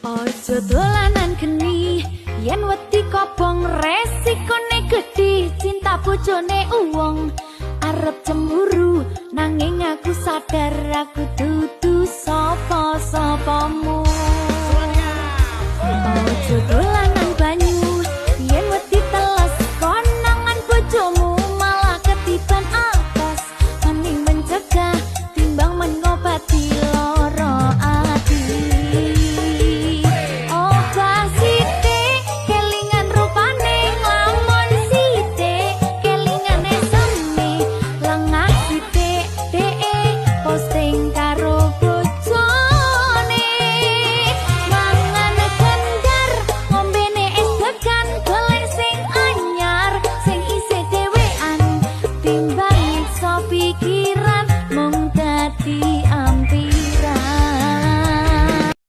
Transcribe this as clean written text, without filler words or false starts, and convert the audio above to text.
Ojo dolanan geni yen wedi kobong, resikone gedhi, cinta bojone uwong. Arep cemburu nanging aku sadar aku dudu sapa-sapamu. Ojo.